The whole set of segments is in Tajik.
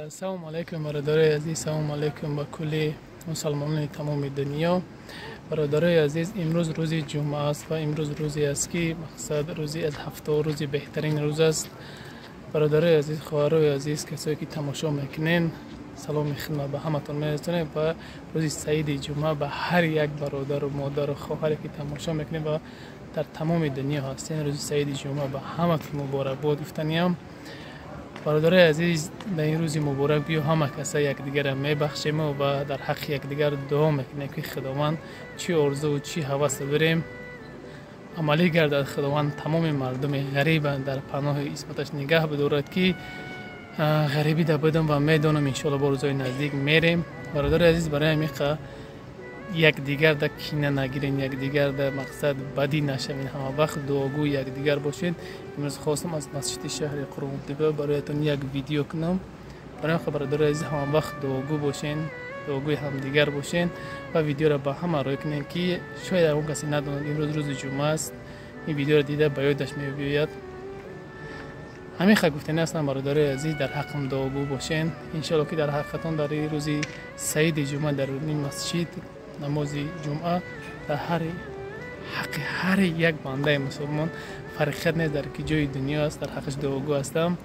Салому алайкум, бародарои азиз, салому алайкум ба кулли мусалмонони тамоми дунё. Бародарои азиз, имрӯз рӯзи ҷумъа аст ва имрӯз рӯзе аст, ки мақсад рӯзи аз ҳафто рӯзи беҳтарин рӯз аст. Бародарои азиз, хоҳарои азиз, касое ки тамошо мекунен, саломи хидмат ба ҳаматон мерасонем ва рӯзи саиди ҷумъа ба ҳар як бародару модару хоҳаре ки тамошо мекунем ва дар тамоми дунё ҳастен, рӯзи саиди ҷумъа ба ҳаматон муборакбод гуфтаниям. Бародарои азиз, дар ин рӯзи муборак биё ҳама каса якдигарро мебахшему ва дар ҳаққи якдигар дуо мекунем, ки Худованд чӣ орзуву чӣ ҳавас дорем, амалӣ гардад. Худованд тамоми мардуми ғариба дар паноҳи исматаш нигаҳ бидорад, ки ғарибӣ да будам ва медонам, иншоалло бо рӯзои наздик мерем. Бародари азиз, барои ҳамиқа якдигар да кина нагирен, якдигар да мақсад бадӣ нашавен, ҳама вақт дуогӯи якдигар бошед. Имрӯз хостам аз масҷиди шаҳри Қурғонтеппа бароятон як видео кунам. Барои ҳамин, бародари азиз, ҳама вақт дуогӯ бошен, дуогӯи ҳамдигар бошен ва видеоро ба ҳама рой кунем, ки шояд ягон касе надонад, имрӯз рӯзи ҷумъа аст, ин видеоро дида ба ёдаш мебиёяд. Ҳамин ха гуфтани ҳастам, бародарои азиз, дар ҳаққам дуогӯ бошен. Иншоалло, ки дар ҳаққатон дар рӯзи саиди ҷумъа дар ин масҷид намози ҷумъа дар ҳар ҳаққи ҳар як бандаи мусулмон, фарқият нест дар ки ҷои дунё аст, дар ҳаққаш дуогӯ ҳастам.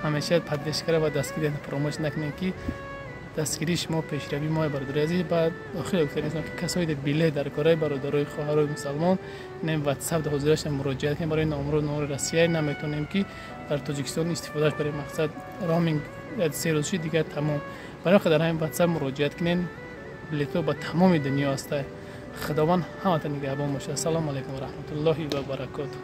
Ҳамеша поддержка ра ва дастгирӣ фаромӯш накунем, ки дастгирии шумо пешравии мо, бародари азиз. Баъд охир гуфтани ҳастам, ки касое билет дар кораи, бародарои хоҳарои мусалмон, ин ватсап ҳозирашон муроҷиат кунем. Барои номро номри Россия наметавонем, ки дар Тоҷикистон истифодааш барои мақсад роуминг 3 рӯз шид, дигар тамом. Барои дар ҳамин ватсап муроҷиат кунем, билетҳо ба тамоми дунё аста. Худованд ҳамата нигаҳбон бошад. Ассалому алайкум ва раҳматуллоҳи ва баракоту.